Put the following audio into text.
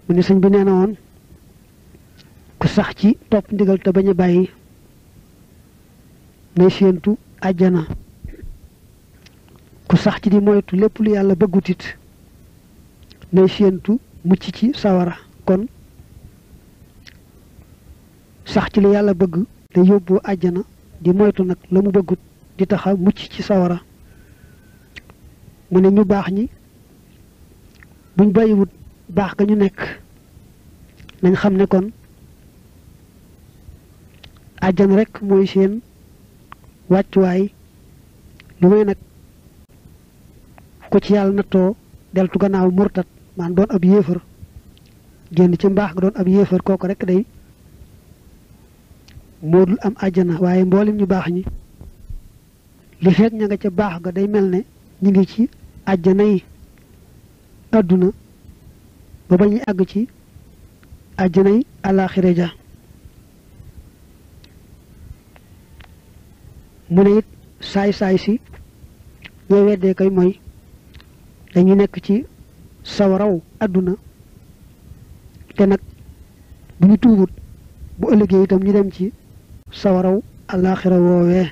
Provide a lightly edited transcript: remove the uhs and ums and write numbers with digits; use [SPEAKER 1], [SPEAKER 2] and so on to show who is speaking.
[SPEAKER 1] mu ne sëñ bi nee na woon ku sax ci topp ndigal te bañ a bàyyi nay séentu àjjana ku sax ci di moytu lépp lu yàlla bëggutit nay séentu mucc ci sawara kon sax ci li yàlla bëgg te yóbbu àjjana di moytu nag la mu bëggut di taxa mucc ci sawara mu ne ñu baax ñi buñ bàyyiwut baax ga ñu nekk nañ xam ne kon àjjana rek mooy seen wàccuwaay lu may nag ko ci yàlla nattoo deltu gannaaw murtat man doon ab yéefar génn ci mbaax ga doon ab yéefar kooku rek day moo dul am àjjana waaye mboolem ñu baax ñi li fekk ña nga ca baax ga day mel ne ñu ngi ci àjjana yi àdduna ba bañuy àgg ci àjjana yi àllaaxira ja mu ne it saay-saay si ñooy weddee kay mooy dañu nekk ci sawaraw àdduna te nag bu ñu tuubut bu ëllëgee itam ñu dem ci sawaraw àllaaxira woowee